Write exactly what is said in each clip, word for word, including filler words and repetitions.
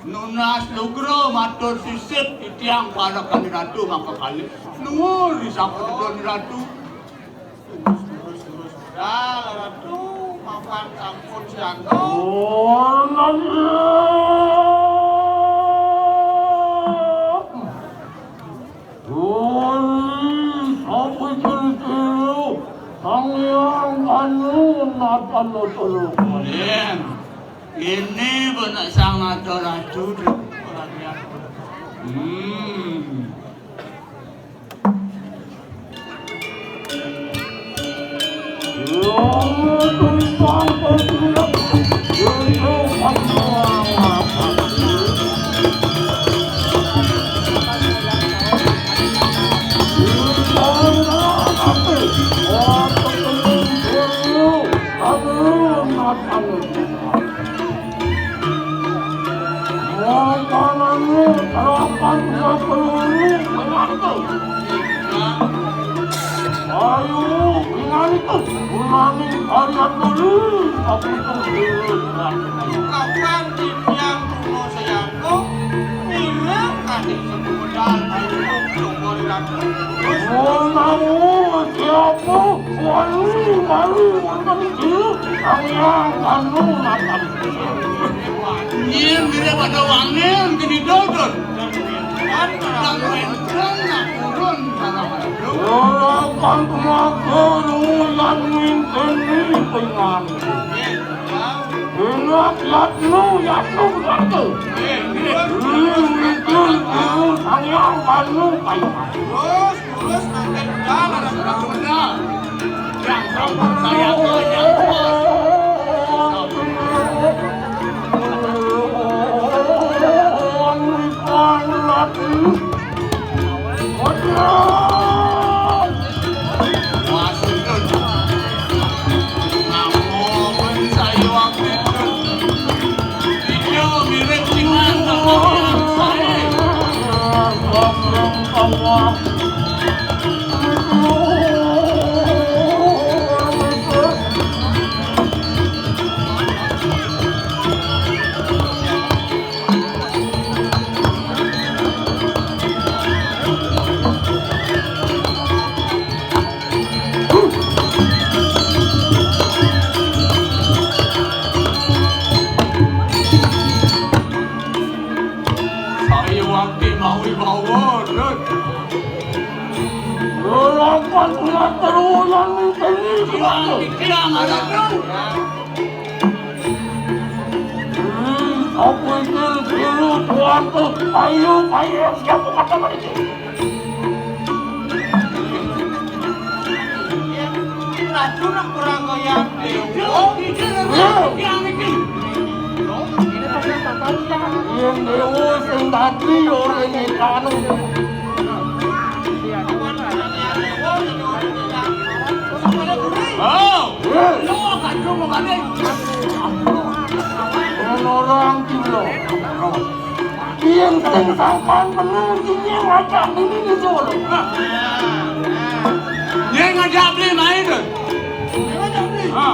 Nunas lugra matur sisip titiang parekan Ratu mangka kalih. Nuwun ri sapunika Ratu. Terus, terus, terus. Dah, Ratu, mapan sampun sianto. Oh, Sang Hyang Anu Natana Telu. Amin. Ini benak Sang Nata Ratu. Hmm. Ayo, pinantu, gunane karya tuli, kapitung dhewe. Kapan titiang tuna sayangku, mireng kadhe sebudal ayo, Joko Ratu. Menawi siapa wali malu wonten iki, Sang Hyang Anu Natana. Yen mirip ada wangil geni dodon. Dan wenten nak turun sarang. Ora kang kemaguru lan winteni pingan. Ingat yatnu yatnu kake. Wingkul guru Sang Hyang Anu Natana. Terus, terus, nanti udah, ada benar. Yang sampun saya yang bos. Wah, sundut. Ngampun saya waktu itu. Video mirip dengan sae. Saya wakti mawi bawa, Dut. Lelapan umat terulang ini. Kilang, kilang, ada tu. Hmm, aku itu dulu tuan tu. Ayo, ayo, siapa kata mereka? Ratu nak kurang goyang. Iya, iya, iya, iya. Yang dewa sing dadi ora nyekano. Oh, iya. Lo kan cuma balik. Orang gila. Yen sing sampan bener iki ngajak dini nyusul. Yen ngajak beli main to. Ha.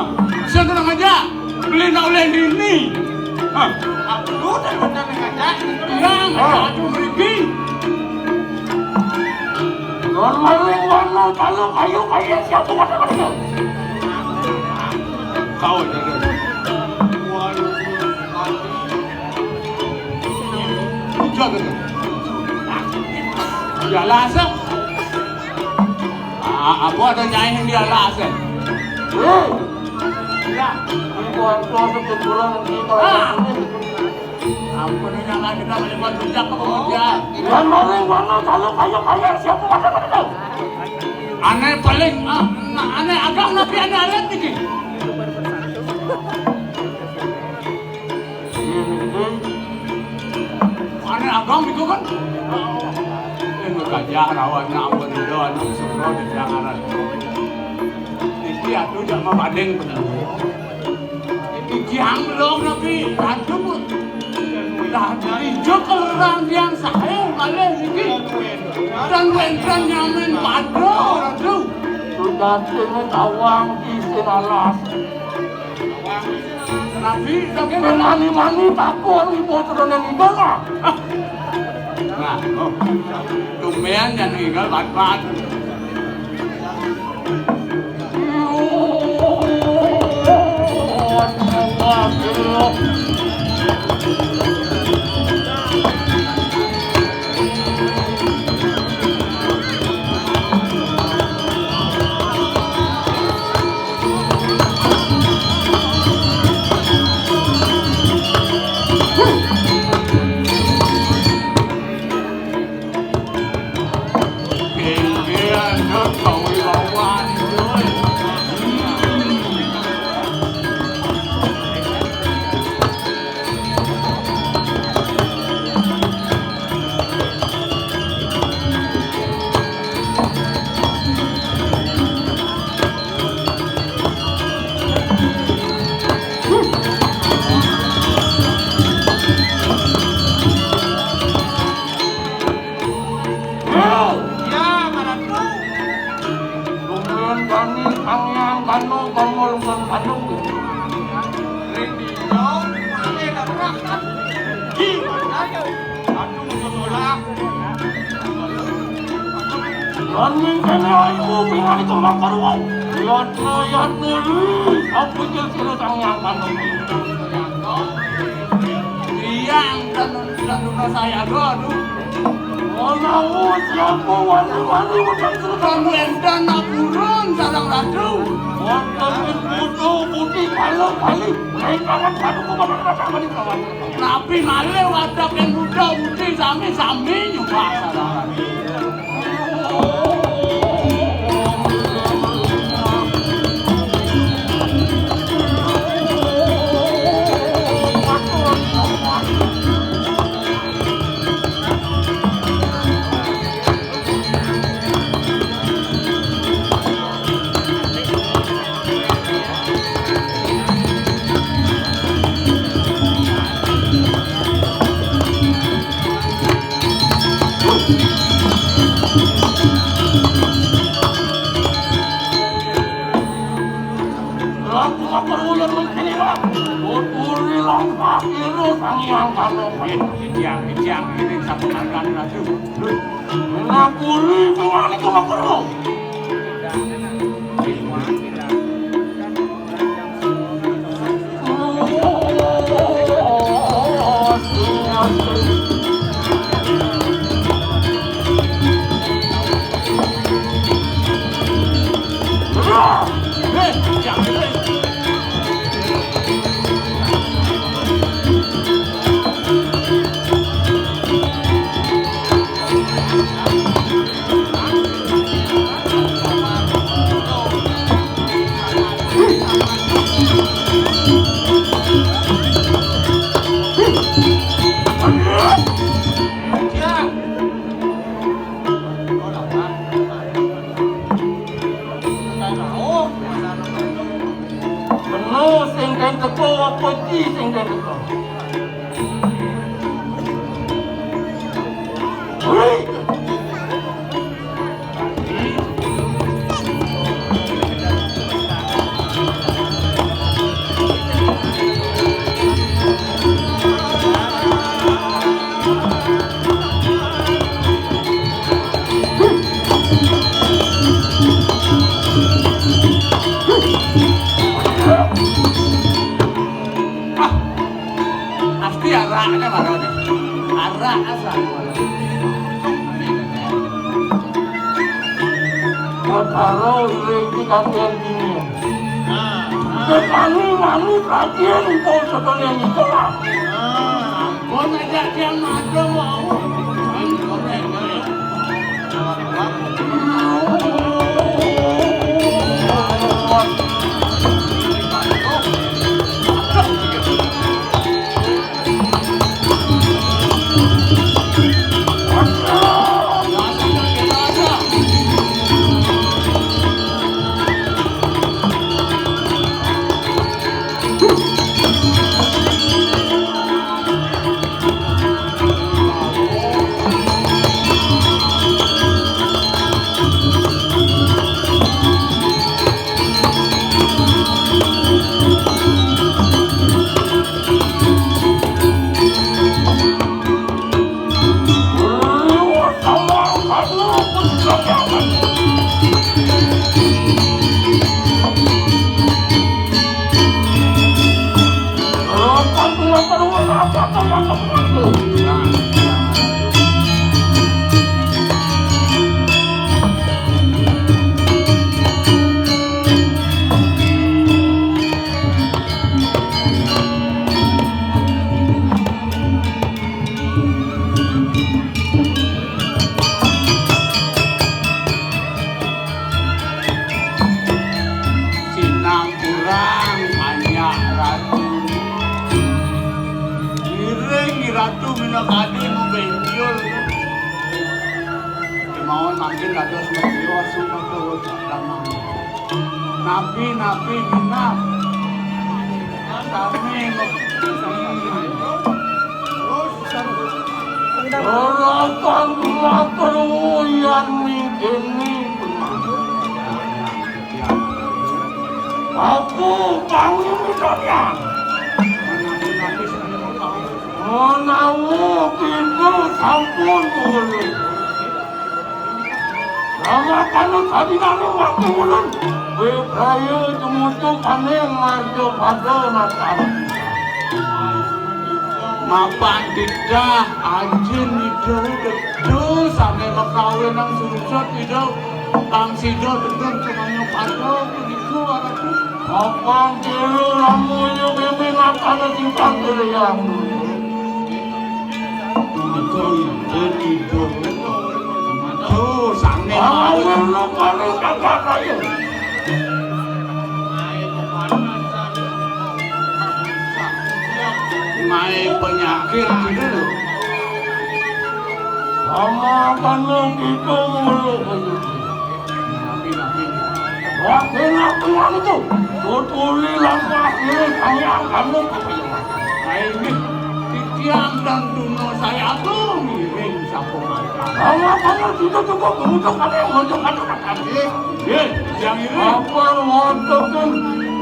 Sing kena ngajak beli nak oleh dini. Ha. Aku dah kena ngajak. Ya, ngajak tu mriki. Don maling warna kalau kayu kaya siapa kata kata. Kau jaga. Ujar kata. Di alas, eh? Ah, apa ada nyai di alas, eh? Eh. Ya. Ibu Anto sebentulan nanti kalau ah. Ampun, ini yang ada dalam lima rujak ke pemuda. Yang maling warna kalau kaya-kaya siapa pada pada tahu? Aneh paling, ah, nah, aneh agak nabi aneh alat niki. Aneh agam itu kan. Ini gajah rawan nak benda anak semua di jangaran. Iki aku jak mabading bener. Iki amlong nabi ratu pun. Lah ijo kelurahan tiang saya malih iki. Dan wenten nyamin padha ratu. Sudah sini tawang isin alas. Tapi, tapi mani-mani takon ibu turun yang ibu lah. Nah, oh. Tumben yang ibu bat-bat. Iya, Maratu. Lumayan kami tangian kanu kamu lumayan kanu. Rindu, ada kerakan. Di mana? Aduh, sekolah. Lan ning kene aiku pingan itu makar wau. Yatna, yatna, ih, aku iki sira tangian kanu. Iya, dan, dan saya, aduh. Ana wis ya apa wani-wani wedang Srukang. Kamu endan nak burun sarang radu. Wonten ing Kutu Putih Kala Bali. Rintangan padu kumanan rasa manik kawan. Nabi malih wadah ing Kutu Putih sami-sami nyuwah sarang radu. Lagu apa ular mengkini lah? Uturi langkah kiri tangiang kanopi. Ijang, ijang, ini satu akan raju. Ngapuri mengalih kemakruh. Meno sing den teko apa iki sing den teko? Hei! Ah, pasti arake marane. Arak asal. Karo iki kanthi dini. Nah, nah. Tekani mani kajian kok sekalian itulah. Nah, ampun aja yang ada mau. Sinampuran manjak ratu. Ngiring ratu minakadi mabenjol. Kemauan makin dados majiwa sudah tuwuh damang. Napi-napi minat. Sami nge-, Ora kang matur wuyan mingkini. Aku pangi mitonian. Menawa kita sampun ulun. Ramakana sadinane waktu ulun. Wipraya tumutup ane marga pada makan. Mapan titah anjing ida dedu sane makawinang surusut ida kang sida dedu cumanya pada punika aratu. Mapan tiru lamun yo mimih matane simpang kiri yang. Punika ipun idup. Tuh, sane. Amun lo paling kagak kaya. Mae penyakit gitu loh. Sama kan lo gitu mulu. Wah, enak tenan itu. Tutuli lampas ini kami angkatmu. Nah, ini titiang dan Duno saya tuh ngiring sapu mata. Sama kan lo gitu juga kemudian kami yang ngajak kata-kata. Ye, ye, yang ini. Apa lo ngontok kan?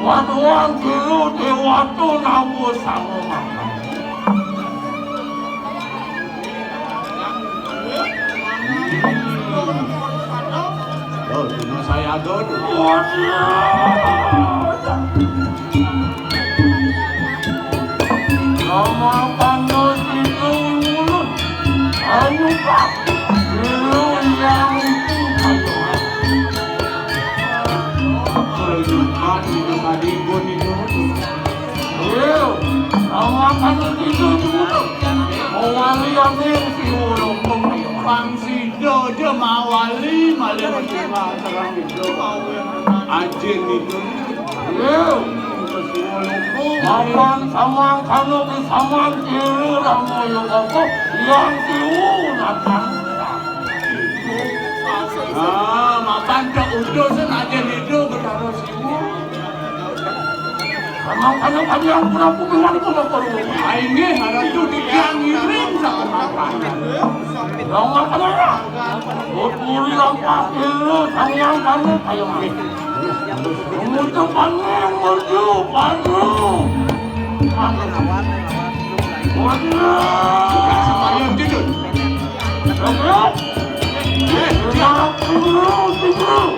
Waduan dulu di waktu namu sama makan. Yo, dina saya ado. Rama Pandu Situ Mulut. Ayo, Pak. Dulu yang itu, Pak. Kehidupan itu tadi pun itu. Iya, sama kan itu dulu. Mawali amin si ulung pemimpang sida aja mawali malih menyembah terang itu. Ajin itu. Iya. Mapan samang kanu di samang kiri ramu yang apa yang siu natang. Ah, mapan tak utusan aja itu betara siu. Memang kami kami yang kurang kupingan itu mau perlu. Aing nggih ngaratu titiang ngiring sakemanten. Dong apa ya? Uturi lampas dulu, sayang kamu kayak mana? Menuju panggung, menuju panggung. Waduh. Sampai tidur. Oke. Eh, tidur, tidur.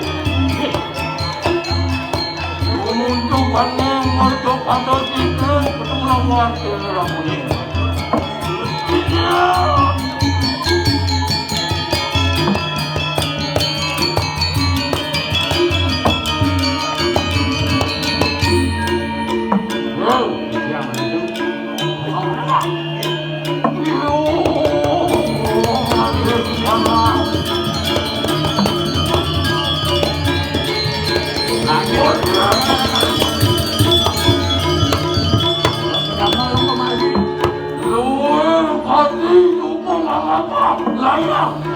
Untuk panen mergo pada tidur ketemu lawan sing ramune. Wow, iya, itu.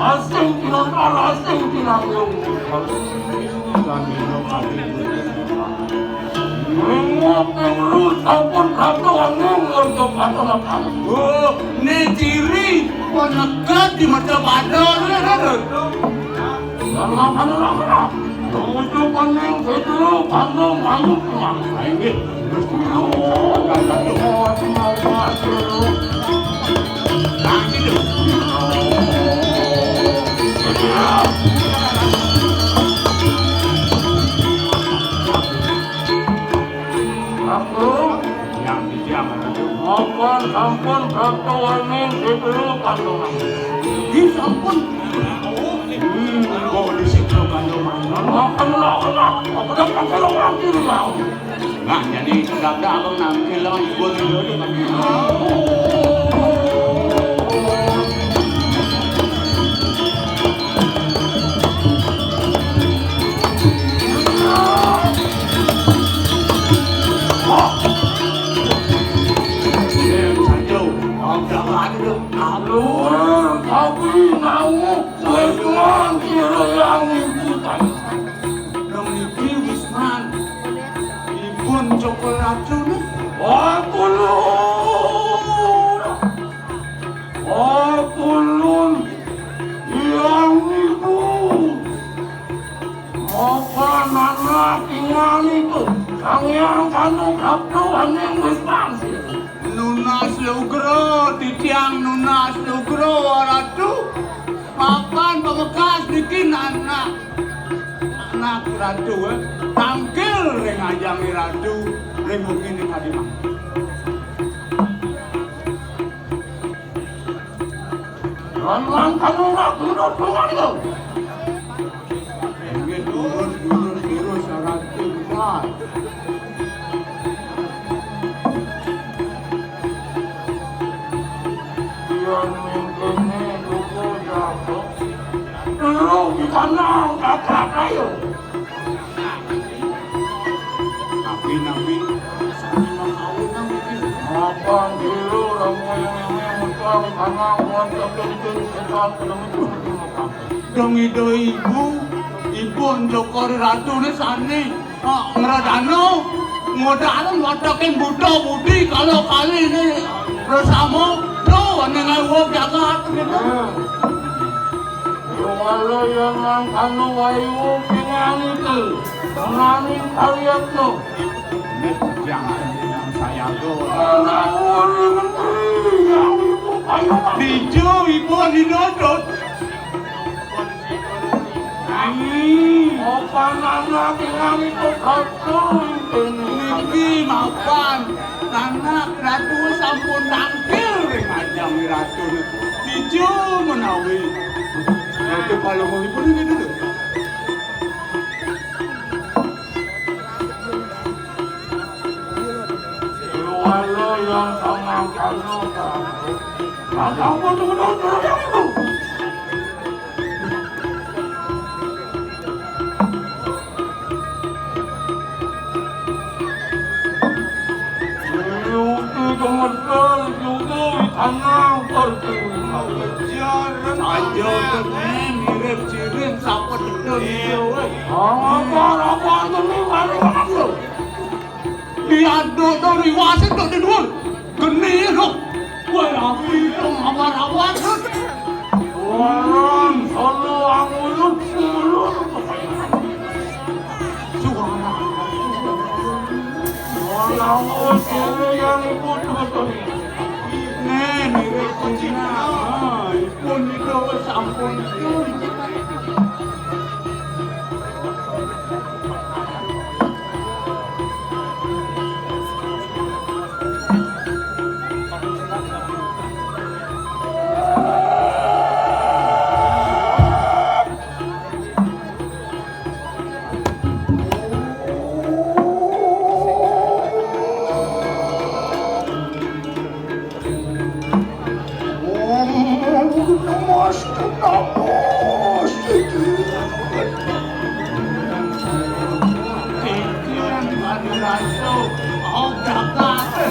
Asing tinonton, asing tinanggong. Minggu ping lu sampun ratu angin untuk katonakan. Oh, ne ciri penegat di Majapahit. Sama kan orang. Tumuju paning Petro kanggo mayu pulang. Inggih. Gusti lu. Nah, gitu. Aku yang diam. Mapan Sampun prapta waning sedaya kandungan. Nggih, sampun. Hmm, kok disiksa kandungan? Makan lah, lah. Apa dah pakai lagi lah? Nah, jadi tidak ada abang nangkil lawan ibu dulu. Alur, tapi mau sesuai sira yang ibu. Nang niki Wisman. Ipun Cokor Ratu nih. Aku lur. Aku lur. Yang ibu. Apa nana tingali tu? Sang yang kanu kaptu aning Wisman. Nunas lugra, titiang nunas lugra, Ratu. Mapan pamekas niki anak. Anak Ratu, eh. Tangkil ring ajang Ratu, ring wengi kadi mangke. Lan mangkana ora gendut-gendut itu. Inggih, durus, durus, durus, syarat besar. Yang mungkin itu jatuh. Lu di sana, kakak ayo. Nabi, nabi, sami makawin nang iki. Mapan dulu, ramu yang ini, mutang, tanah, uang, tertentu, sekat, tertentu, tertentu. Dong ido ibu, ipun Cokor Ratu ne sani, ah, ngradano, ngodalan wataking buta budi, kalau kali ini bersama, tuh, ning wong jagat, gitu. Wala yang mangkana wayu pinganti, nanging karyatno. Nek jangan saya do. Ora uli menteri, yang ibu kayu. Dijo, ibu didodot. Ini. Apa nana pinganti kok kacau ini? Niki mapan. Nanak Ratu sampun tangkil ring ajang Ratu. Dijo menawi. Ratu Palungguh ibu niki dulu. Wala yang sama kamu, Pak. Maka pun betul-betul yang itu. Yuki gemeter, yuki tanang pertiwi. Aja temen mirip cirin sapa dedon iki, weh. Apa, apa, apa, ini mari, mari. Diaduk to riwase to di dhuwur. Geni to. Kowe rapi to mawar-awar. Orang solo anguluk-uluk. Suara. Orang solo yang ikut betul. Nen, ibu Cina. Ah, ipun itu sampun. Om Namaste Namaste.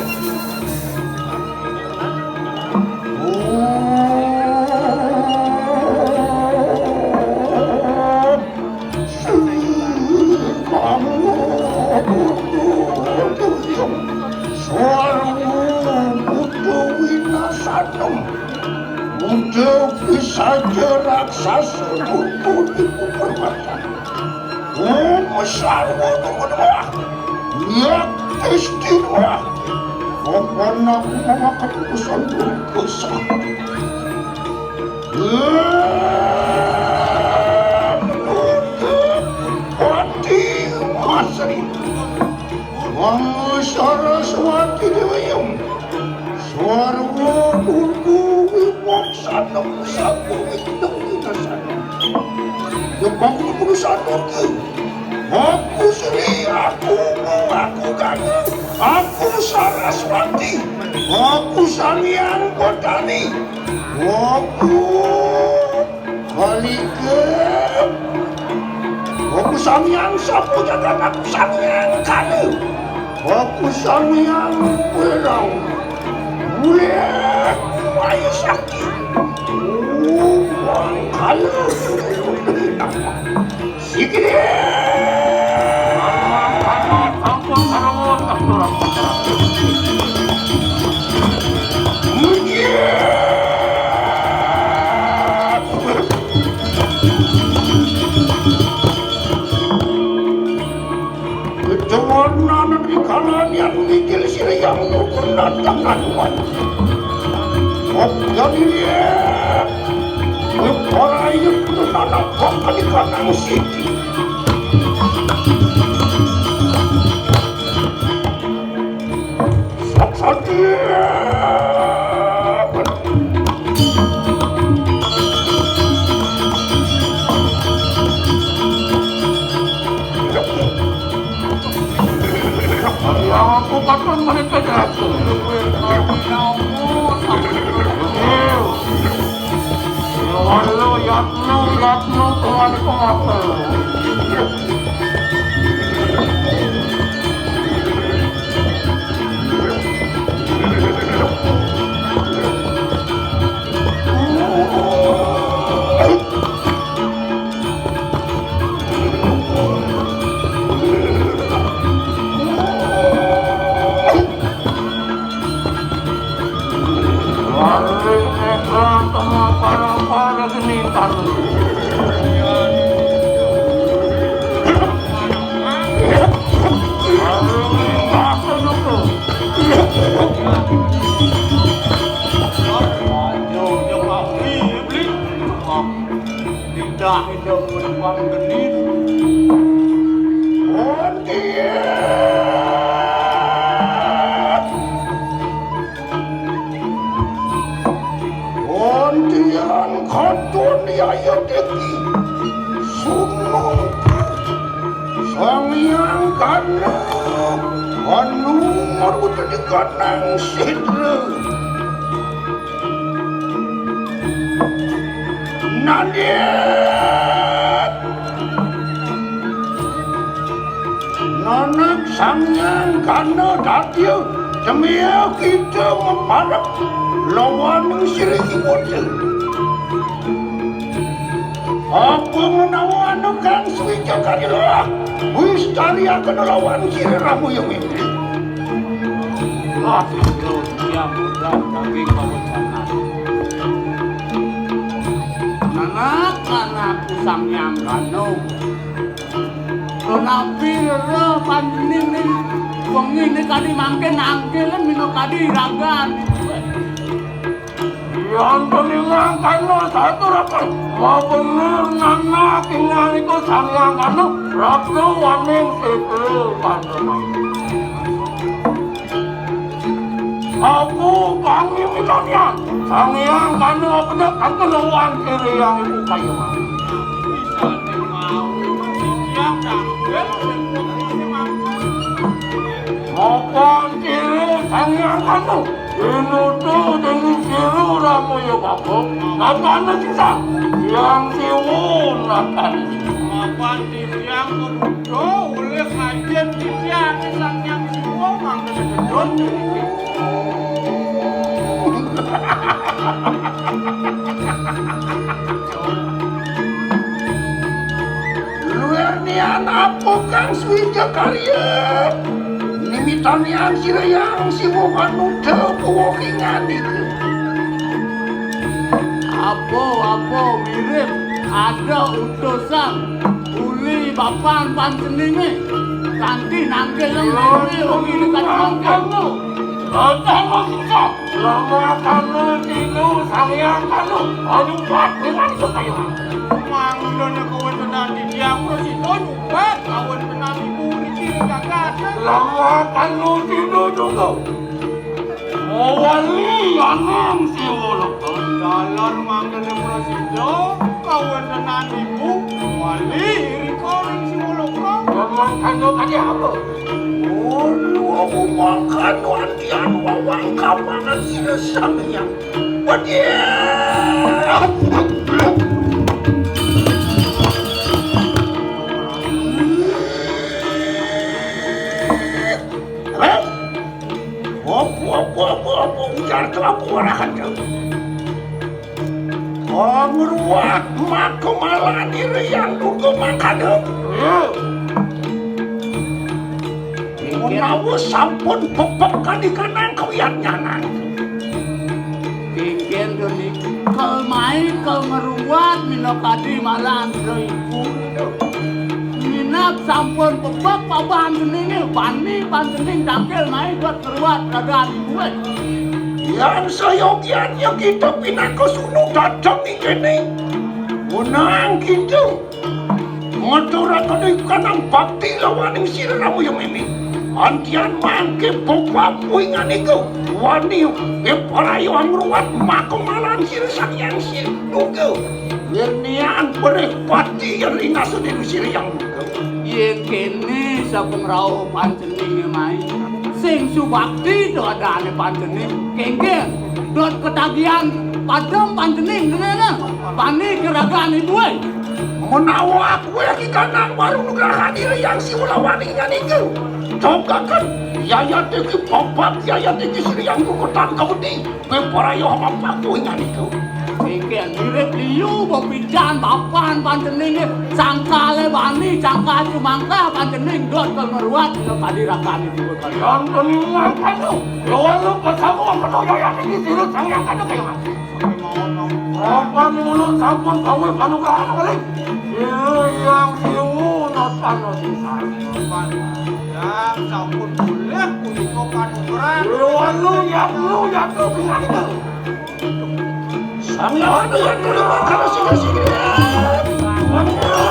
Sing kamu butuh duyung, sarwa butuh winasanem, butuh pisaja raksasa butuh dipuperwatan. Om sarwa numun wah, yaktis dirwah, papan aku mamakan pesan dosa. Pati Masri. Wang Saraswati Dewi. Suara Sana sapu itu sana. Jebak guru sana ke. Aku seri, aku mau, aku gagah. Aku Saraswati. Aku Sang Hyang Botani. Aku balikan. Aku Sang Hyang Sapu Jagat, aku Sang Hyang Kalu. Aku Sang Hyang Wirang. Wih, ayo sakti. Oh, Hyang Kalu. Sikit. Ampun, sarungut, ampun, ampun. Muji. Keturunan di kalangan mikil siriyang nukun dan tangan wan. Waktu ini, kepala itu tanah bakal di kanan sini. Saksati. Yang aku katon mereka jatuh. Lalu yatnu, yatnu, tuan pengaku. Lidah itu berubah genit. Ontian. Ontian kantun yaya deki. Sumangku. Sang Hyang Gana. Anu marwuta di ganang sidra. Nandit. Nanak Sang Hyang Gana Datya, temiya kita maparep lawan sirih iwuta. Apa menawa anu kang swija karila wis tariakena lawan sira Rama Yawindri? Wah, itu dia mudah daging kawecanan. Nanak, anakku Sang Hyang Gana. Punapi rera panjene wengi ne kadi mangke nangkil minakadi ragan. Yan teningang kana saturaken, mabener nanak inganika Sang Hyang Gana, Ratu Waning Sitra Pandama. Aku kang mimitanian, Sang Hyang Gana pedek angkelawan sira yang ibu kayuhan. Mapan sira Sang Hyang Gana, pinutu dening sira Ramaya Bapa, natana sisa, Hyang Siwa natana sisa. Mapan titiang kabuta ulih kajen titiang Sang Hyang Siwa mangda sedot. Luir nian apa kang swija karya? Nimitanian sira Hyang Siwa manudha kawokingan iku. Apa-apa mirip ada utusan uli bapan panceninge kanti nangkil lembene wong ini kan mangkil. Ada maksudnya, lama kanu tinu Sang Hyang Gana, aduh, kuat dengan itu kayu. Mangdana kawentenan titiang prasida nyubat kawentenan ibu riki ring jagat. Lama kanu tinu tunggu. Mawali anang siwa leka. Dalan mangkene prasida kawontenan ibu wali iri koring Siwolokro. Memang kanggo kadi apa? Ulu aku makan wantian wawang kamangan sira sampeyan. Wedya. Hah? Apa, apa, apa, apa, ujar kelapu warahan kau. Pangruwat maka malani reyang duga mangkana. Menawa sampun bebek kadi kanang kawiyat nyanan. Kengken doni kelmai kelmeruwat minakadi malan ibu. Minab sampun bebek pabahan seninge bani pansening tangkil mai buat meruwat ragan ibu. Yan sayogiannya kita pinaka sunu dateng ing kene. Wenang kita ngaturaken ing kanang bakti lawaning sira Rama Yamini. Antian mangke bobab winganika wani eparayo angruwat makomalan sira Sang Hyang Sinuga. Yen nian bereh pati yen rinasune sira yang duga. Yen kene sapengrauh pancening mai. Sing subakti to adane pancening. Kengken dot ketagihan padem pancening denene. Bani geragan ibu e. Menawa aku iki kanang waru nugrahani Hyang Siwulawani nganika. Cokaken yayat iki bobab yayat iki sira yang duga tan kawedi. Kowe ora ya apa-apa kuwi nganiko. Iki mirip liyu bepidan bapan panceninge sangkale bani sangkal cumangkah pancening dot kemeruat kepadi rakane dua kali. Yang telinga kanu, lawan lu ketemu apa tuh yayat iki sirut sang yang kanu kayak mati. Apa mulut sampun gawe panugrahan balik? Sira yang siwu notano sisan. Yang sampun boleh punika panugrahan. Lawan lu yang lu yang lu bilang itu. Sang Hyang Hyang Hyang Hyang Hyang.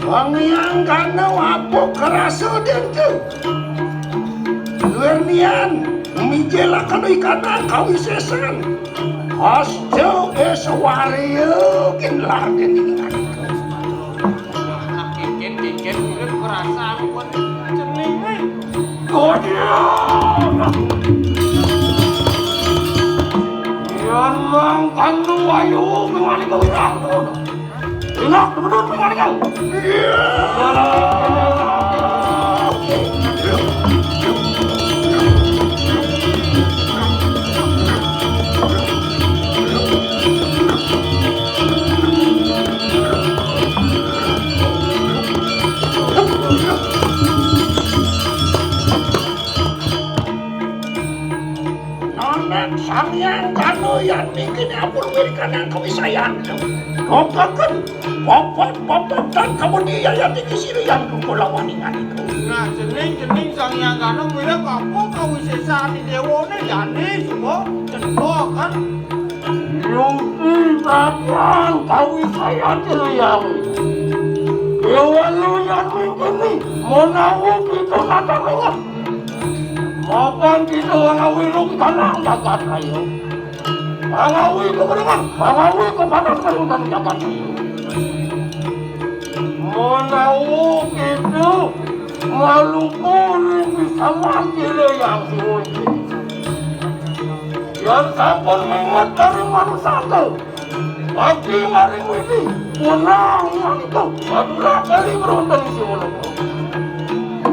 Wong yang kana wapuh kerasa dentu. Wernian mijelaken ikatan kawisesan. Hasta eswarya kin laden ingan. Anak keken-keken urip kerasa ampun cening. Kodya. Yan lang kandu ayu mengani kawirang. Enak, temen-temen, pengalingan. Nonton Sang Hyang Kano yang bikin ampun wirikan yang kewisayan. Kokoken, popot, popot, dan kemudian yang tinggi sini yang tunggu lawan ingat itu. Nah, jening, jening Sang Hyang Kano mirip apa kawisesan dewane yani semua cendok kan. Yungti bagian kawisayan yang. Dewa lu yang mingkini, menawa kita kata ingat. Mapan kita ngawi lu tanah jagat ayo. Pangawi kemenangan, pangawi kepanas kerutan jagat. Menawa kita Maluku ring bisa mati le yang suci. Yang sampun mingat dari manusia tu. Bagi maring widi, punang mantu, Madura dari beruntung si Maluku.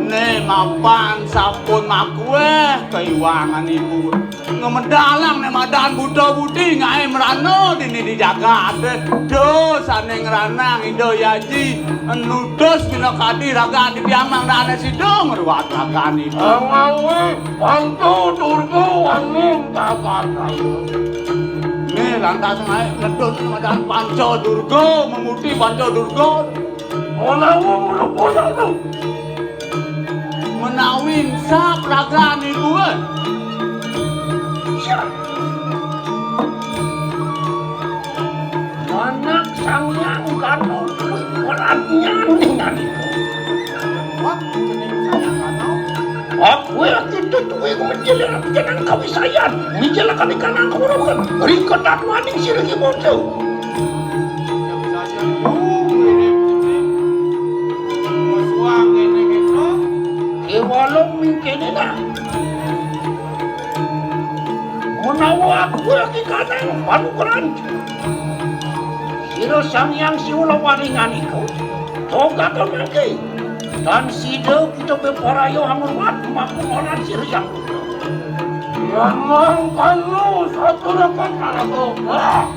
Né mapan sampun makuéh kaiwangan ibu. Ngemedalang né madan buta budi ngaé mrana dini di jagat. Dosané ngranang Ida Yaji nutus minakadi raga di piamang dané sida ngruat ragan ibu. Angawi pantu durga waning jagat raya. Né lantas ngaé nutus madan panca durga, memuti panca durga. Menawi mula-mula tu. Menawi ensap ragan ibu. Anak Sang Hyang Gana, beratnya ningan itu. Wah, jeneng Sang Hyang Gana. Aku ya kita tuwi menjelang jenang kawisayan, menjelang kami kanang kawruhan, ring ketatwaning sirih ibu tu. Kéwala mingkéné nah. Menawa aku lagi kanang panukuran. Sira Sang Hyang Siwa lawaning iku. Togaton mangké. Tan sida kita beparaya angruat makumonan sira Hyang Buddha. Yamang kanu saturaka karato. Wah.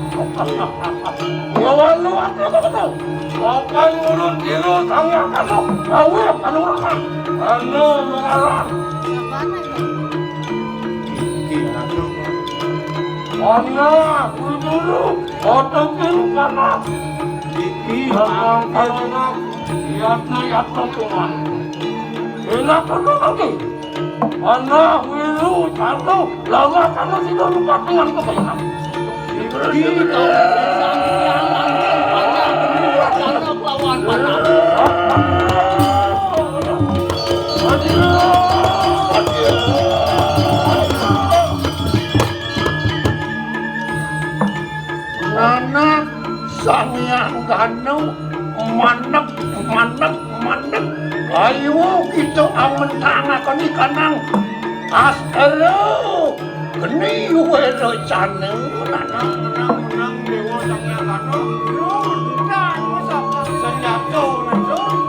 Ya walu aku kau. Papan ngulun kira Sang Hyang Kano. Awé panurakan. Anu mengarang. Iki ratu. Ana guru. Otokin kana. Iki Yamang kanu. Yatna yatna tuan. Enak penuh lagi. Ana wiru cantu, lawa kanu sida lupa dengan kepenak. Di kau sesang tiang langgeng panah benuh, panah kelawan panah. Anak Sang Hyang Ganu, maneg, maneg, maneg. Ayo kita amentangakani kanang astera geni wera cana. Menang, menang, menang, Dewa Sang Hyang Ganu. Yo, menang, wis apa? Senjata, menang.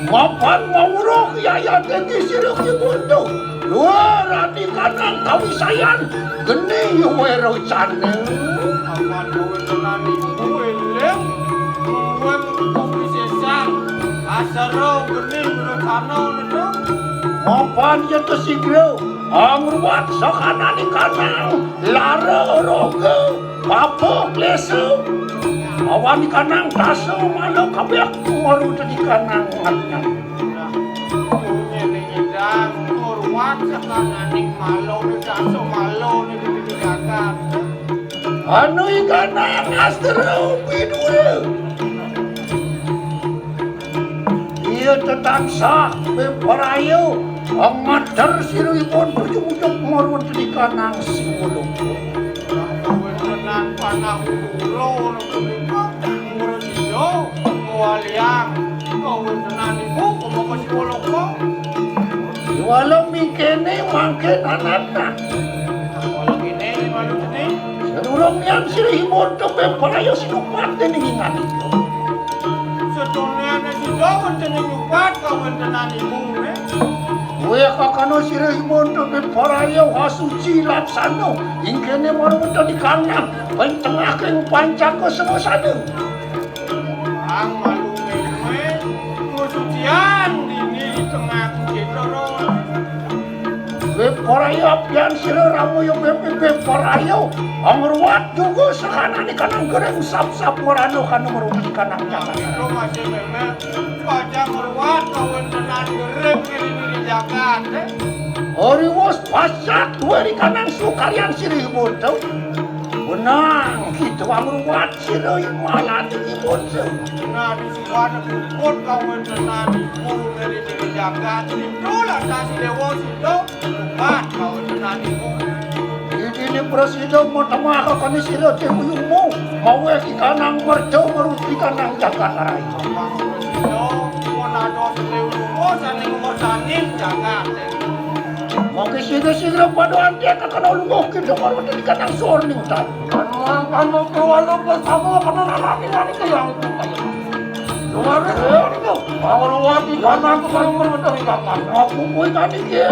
Mapan mawruh yayan dadi sira kibuntu. Dua rati kanang kawisayan geni wera cana. Apan kawéntenan iku éling, mungguing kopi sesang, asara geni wera cana, Nedung. Mapan yata sigra, angruat sakananing kanang, lara roga, papa klesa, awan kanang dasa mala kabéh, maruta di kanang ngatnyang. Nah, ngene ngidang, ngruat sakananing malo, dasa malo, di jagat. Anu ikanang astra pidura. Iya tetansah beparaya, amater siripun ujug-ujug marwet di kanang siwuluku. Kawentenan panah ulun punika, murida, mawaliang, kawentenan ibu, kumaka siwuluku. Iwala mingkene mangkin anakna. Wala kene, malu kene. Sadurung nian siripun tebih paraya sinupat dening inganika. Sedurung nian sida wonten ing nyupat kawentenan ibu, eh. Weh, kakana siripun tebih paraya wasuci laksana. Ingkene marweta di kanang, ping tengah ing pancaka semasana. Ang malu ngewe, ngusucian dini di tengah kita, Ron. Beparaya pian sira Rama ya Bebe, beparaya. Angruat juga sakanane kanang gereng sap-sap warana kanang rugi kanang jagat. Itu masih Bebe, pacang ngruat kawentenan gereng kene di jagat, eh. Ariwus pacat duwe di kanang sukaryan sirih bodo. Wenang kita angruat sira imalan di bodo. Nah, di suwana puput kawentenan ibu dari diri jagat, itu lantas dewa sida. Bat kawentenan ibu. Idine prasida matemah kakane sira te uyumu, mawe ikanang merca maruti kanang jagat arai. Abang prasida, pun ada selewu sane ngumursanin jagat. Mangke sira-sira pada antek kakana lungguh kita marwati kanang sorning tan. Kanuan kanu kewala bersama kanu nanati nani kayang itu kaya. Aku kuwi tadi ya.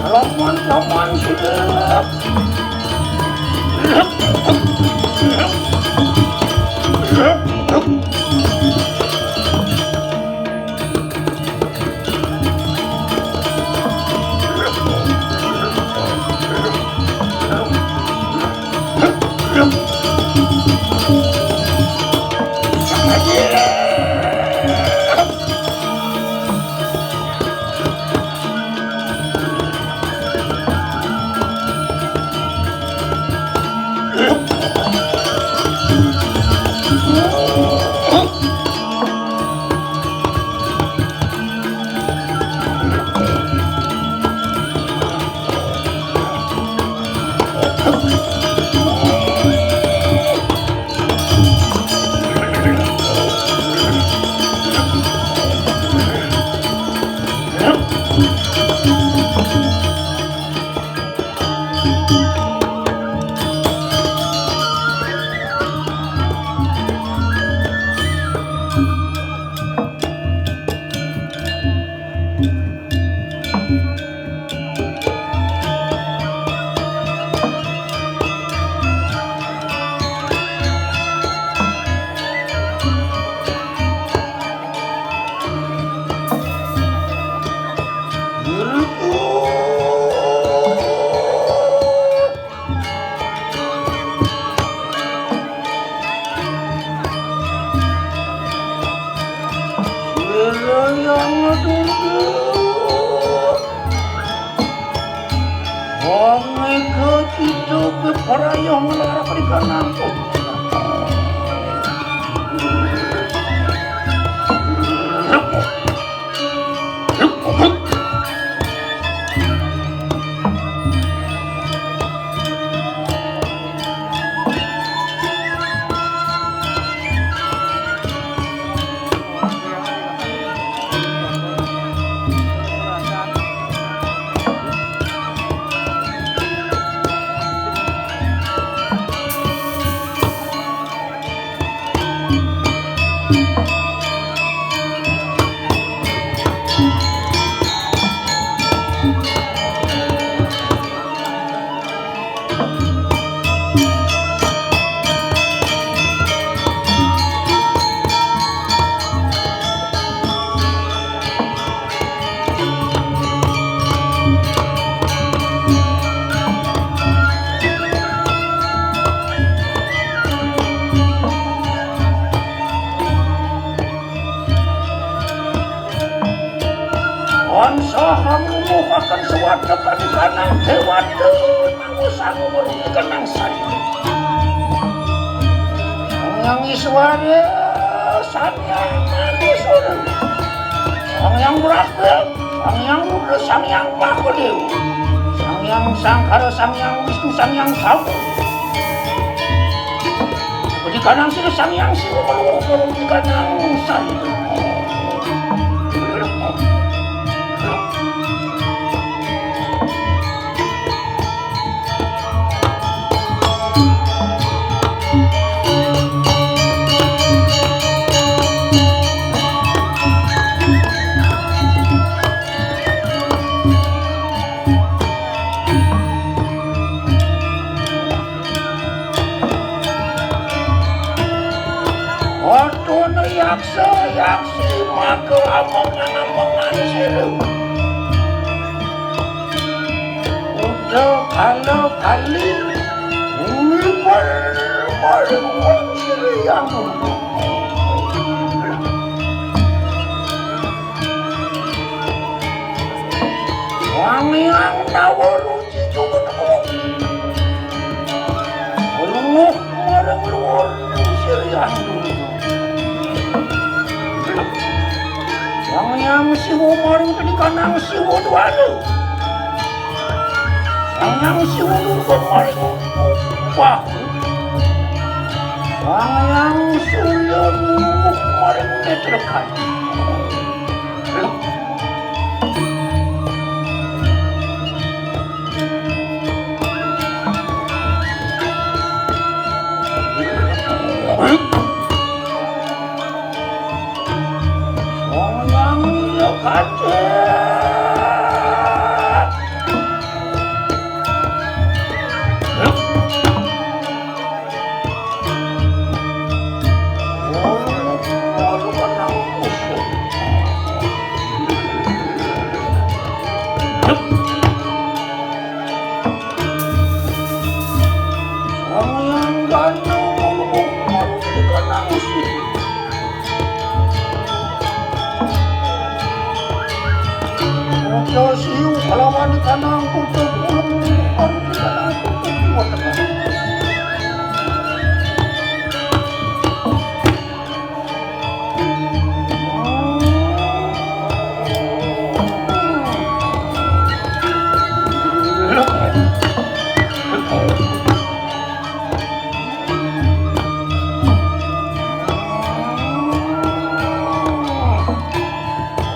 Lawan, lawan, siap. Wilayah Madura. Wong ega cita keparayah nglarang di kanangku. Ansaha nglumuhaken swadekan kanang dewata, mangusangu weruh kanang sari. Sang Hyang Iswara, Sang Hyang Maniswara, Sang Hyang Brahma, Sang Hyang Rudra, Sang Hyang Mahadéwa, Sang Hyang Sangkara, Sang Hyang Wisnu, Sang Hyang Sawu. Pedikanang sira Sang Hyang Siwa, meluwuh para pedikanang sari. Watune yaksa yaksi maka amengan-amengan sira. Uda kala kali, uwi permata. Wong siriyang. Wangiang nawara cicukuku. Lunguh marang luhur siriyang. Wangiang Siwa marang tenikanang Siwa Dwara. Sang Hyang Siwa nurba maring bahu. Sang Hyang Surya nurba maring netra kaca. Sang Hyang Surya kaca. Raja Siu kalawan kanang tutup ulung, kanang tutup.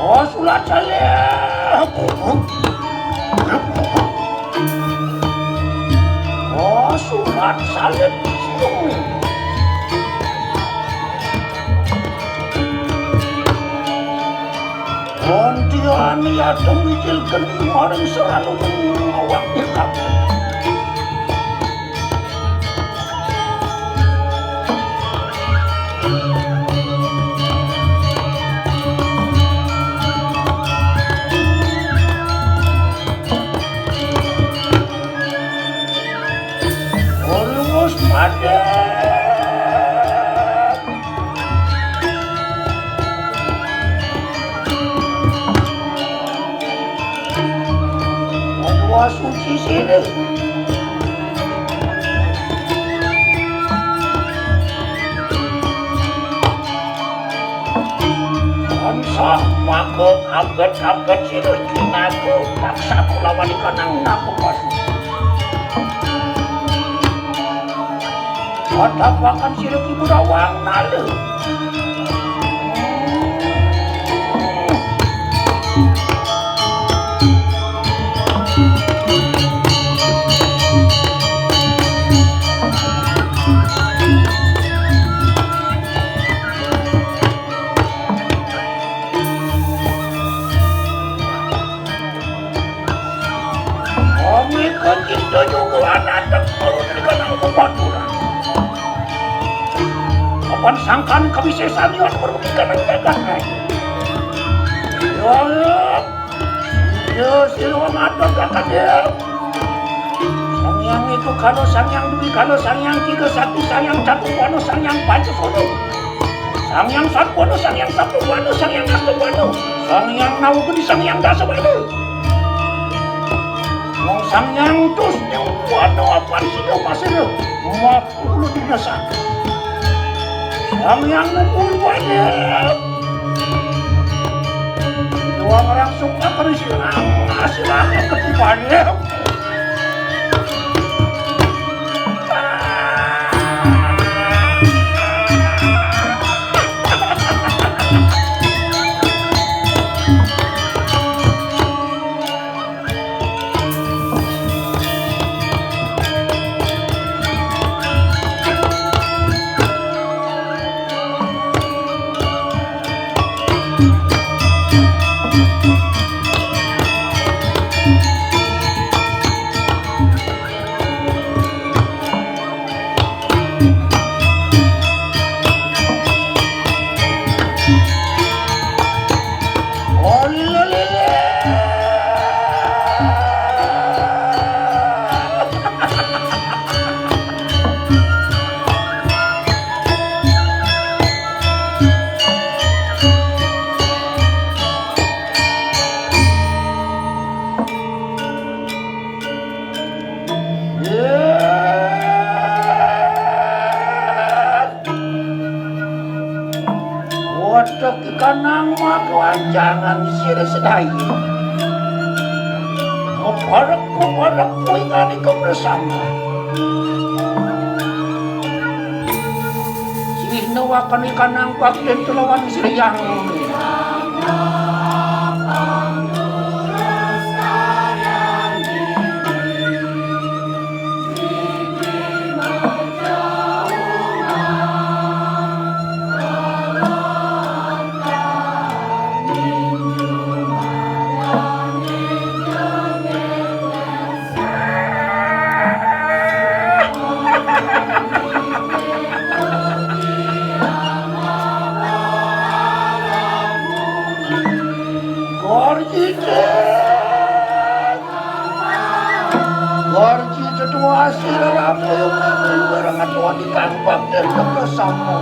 Oh, sulat salib. Oh, sulat salib. Kontian yadem mijil geni maring seralu geni awak kabeh. Ulus padem. Wah, suci sini. Tansah maga aget-aget sira kinaku paksa kulawan ikanang naku pasu. Padapakan sira ki Burawang nala. Omika cinta juga anateng perlu dikenang pematuran. Kapan sangkan kawisésan liwat perlu dikenang jagat, Rai. Ya, ya, ya, sira wong adat jagat, ya. Sang Hyang Eka Kala, Sang Hyang Dwi Kala, Sang Hyang Tiga Sakti, Sang Hyang Catur Wana, Sang Hyang Pancasona, Sang Hyang Satwana, Sang Hyang Sabda Wana, Sang Hyang Asta Wana, Sang Hyang Nawa Geni, Sang Hyang Dasa Wana. Wong Sang Hyang Tusning Wana apan sida masira mapula dinasak. Sang Hyang Nunggu Wana. Dua orang suka kami silang, silang ketupané. Kanang makuanjangan sira sedaya. Mubarek, mubarek kuwi nganiko bersama. Sihna wakani kanang bakten kelawan sira yang. Warji tetua sira rapoyo melu barang atuan di kang bakten teka sama.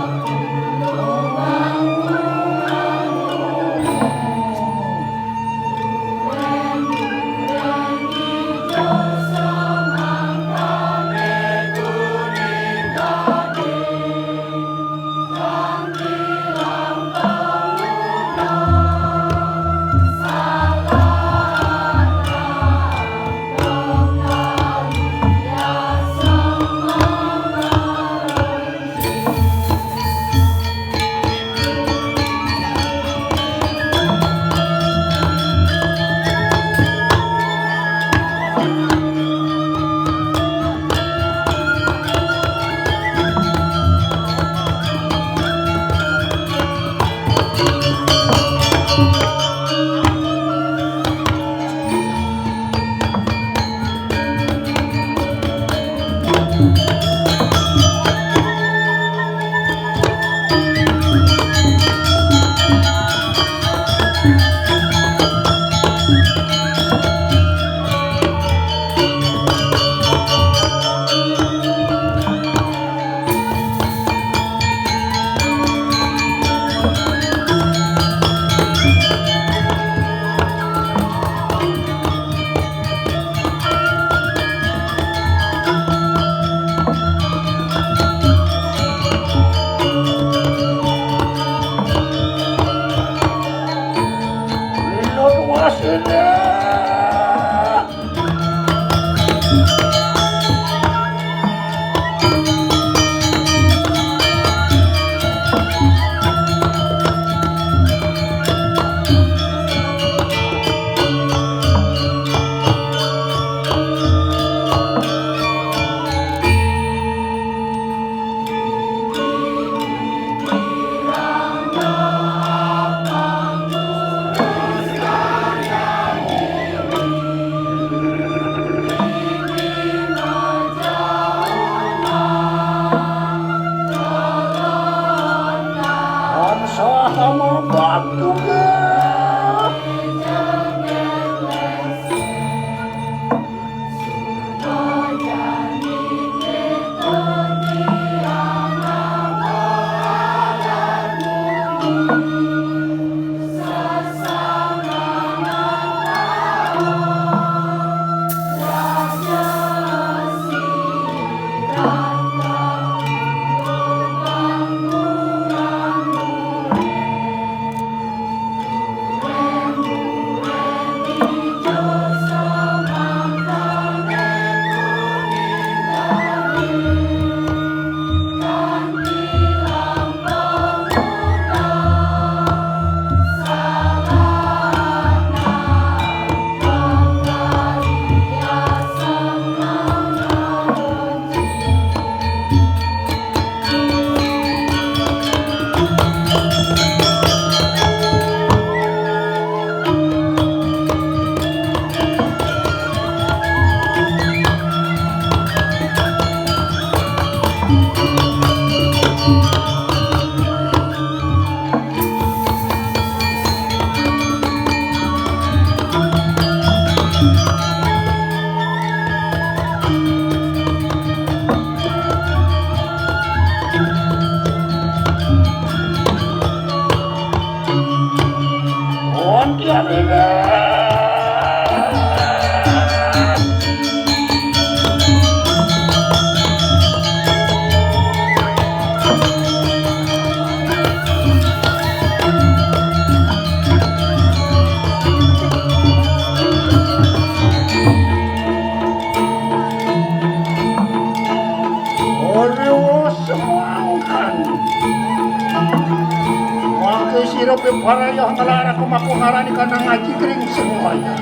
Paraya nglarang aku mako ngarani kanang ngaji kering sing waya.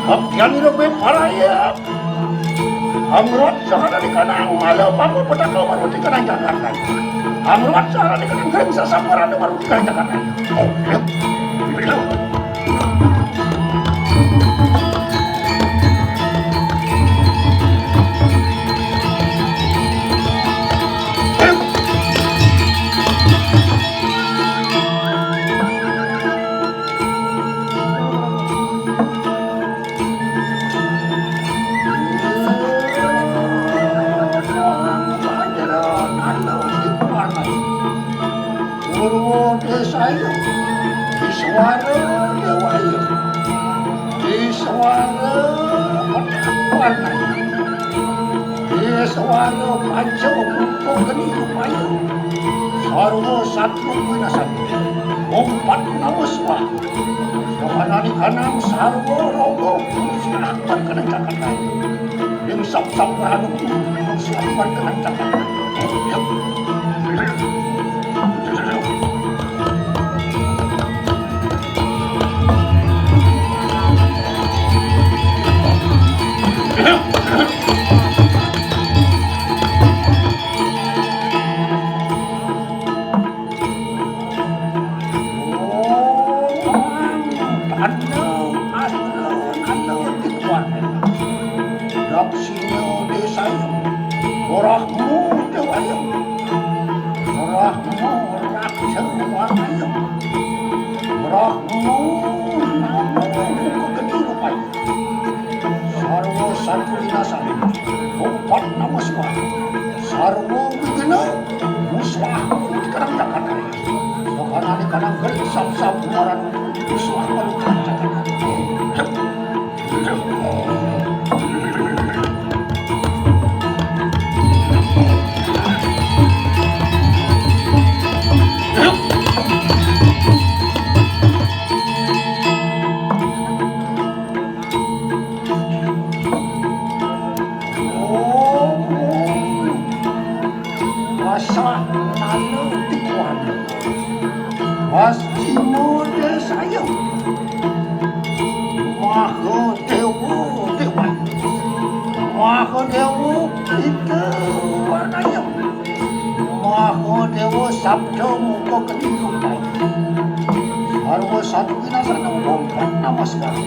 Abdian ira kowe paraya. Amrot sahana dikanang mala papa petaka maruti kanang jagat lain. Amrot sahana dikanang kering sasap marana maruti kanang jagat lain. Oh, iya. Purwa Desaya, Iswara Dewaya, Iswara Warnaya, Iswara Panca Buka Geni Rupaya, Sarwa Satru Winasana, Umpat Nawa Swaha, Yohanani Kanang Sarwa Rogo, Sahakar Kanang Cakar Ring sap-sap ranu, sap-sap ranu. Oh, tanda, tanda, tanda, tanda. Daksina Desaya, Brahma Dewaya, Brahma Raksa Warnaya, Brahma Namo Muka Geni Rupaya, Sarwa Satru Winasana, Umpat Nawa Swaha, Sarwa Wigna Muswaha, Dikarang Jagat Raya, Yohanani Kanang Gering sap-sap marana Muswaha, Dikarang Jagat Raya. Rasa nana tikuan. Pasti mode saya. Maha Dewa Dewa, Maha Dewa Pita Warnaya, Maha Dewa Sabda Muka Geni Rupaya, Sarwa Satru Winasana, Umpat Nawa Swaha.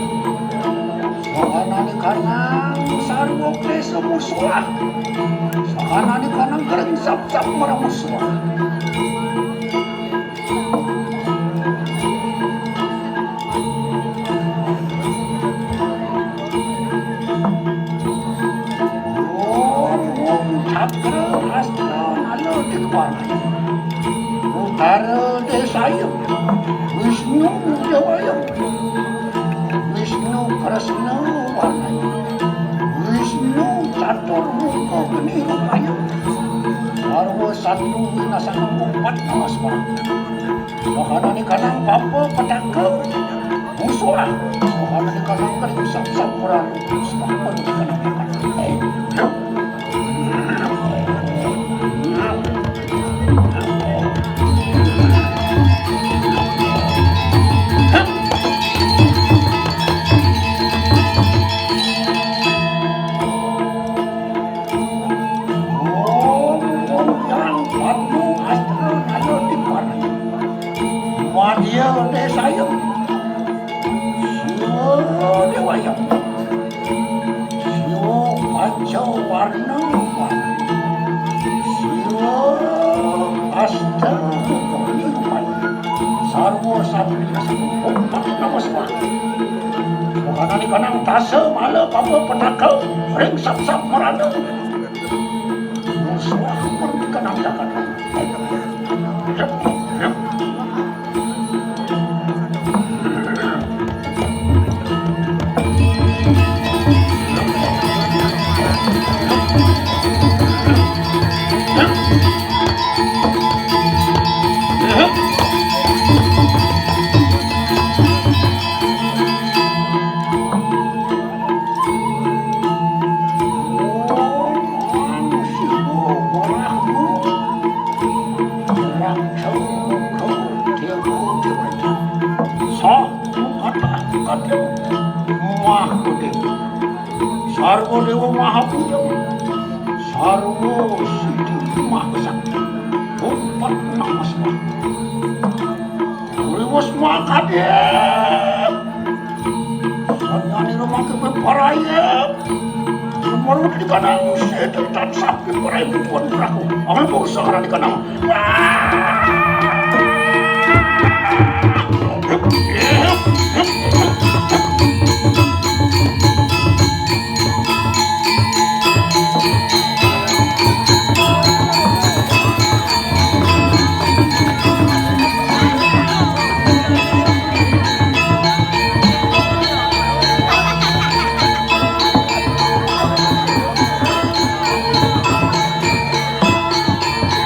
Sahanani kanang sarwa klesa muswaha, sahanani kanang kering sap-sap marana muswaha. Om, om, cakra, astra, nala, dikwana. Utara, desaya. Wisnu, dewaya. Wisnu, kresna, warnaya. Wisnu, catur, muka, geni, rupaya. Sarwa, satru, winasana, umpat, nawa swaha. Sahanani kanang papa petaka muswaha. Sahanani kanang kering sap-sap marana muswaha. Sahanani kanang petaka. Om, om, yang panu astra nalo di mana? Madya Desaya. Siwa Dewaya. Siwa Panca Warna. Siwa Asta Muka Geni Rupaya. Sarwa Satru Winasana, Umpat Nawa Swaha. Sahanani kanang dasa mala papa petaka kering sap-sap marana. Muswaha, merdeka nang jagat. Maha Puja. Sarwa Siti Maha Sakti. Empat nama semua. Riwas makadep. Sanyani rumah kepe parayep. Semarut di kanang sete dan sakti parayep di tuan peraku. Akan bangsa karena di kanang.